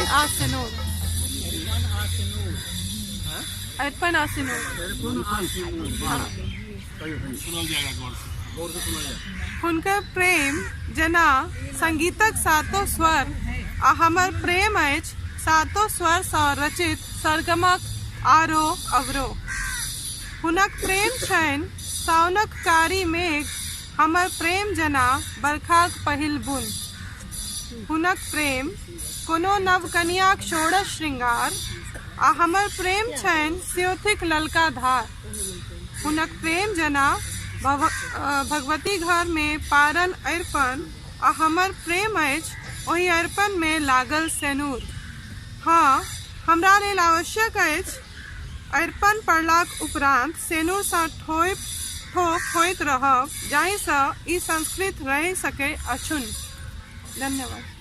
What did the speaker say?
आ सिनूर। अरिपन आ सिनूर। हुनकर प्रेम जेना संगीतक सातो स्वर आ हमर प्रेम अछि सातो स्वरसँ रचित सरगमक आरोह अवरोह। हुनक प्रेम छनि साओनक कारी मेघ, हमर प्रेम जेना बरखाक पहिल बुन। हुनक प्रेम कोनो नवकनियाक षोडश श्रृंगार आ हमर प्रेम छनि स्योथिक ललका धार। हुनक प्रेम जेना भगवती घर मे पारल अरिपन आ हमर प्रेम अछि ओहि अरिपन मे लागल सेनुर। हँ, हमरा लेल आवश्यक अछि अरिपन पड़लाक उपरान्त सेनुर सँ ठोप ठोप होइत रहब जाहि सँ ई संस्कृत रहि सकय अक्षुण्ण। धन्यवाद।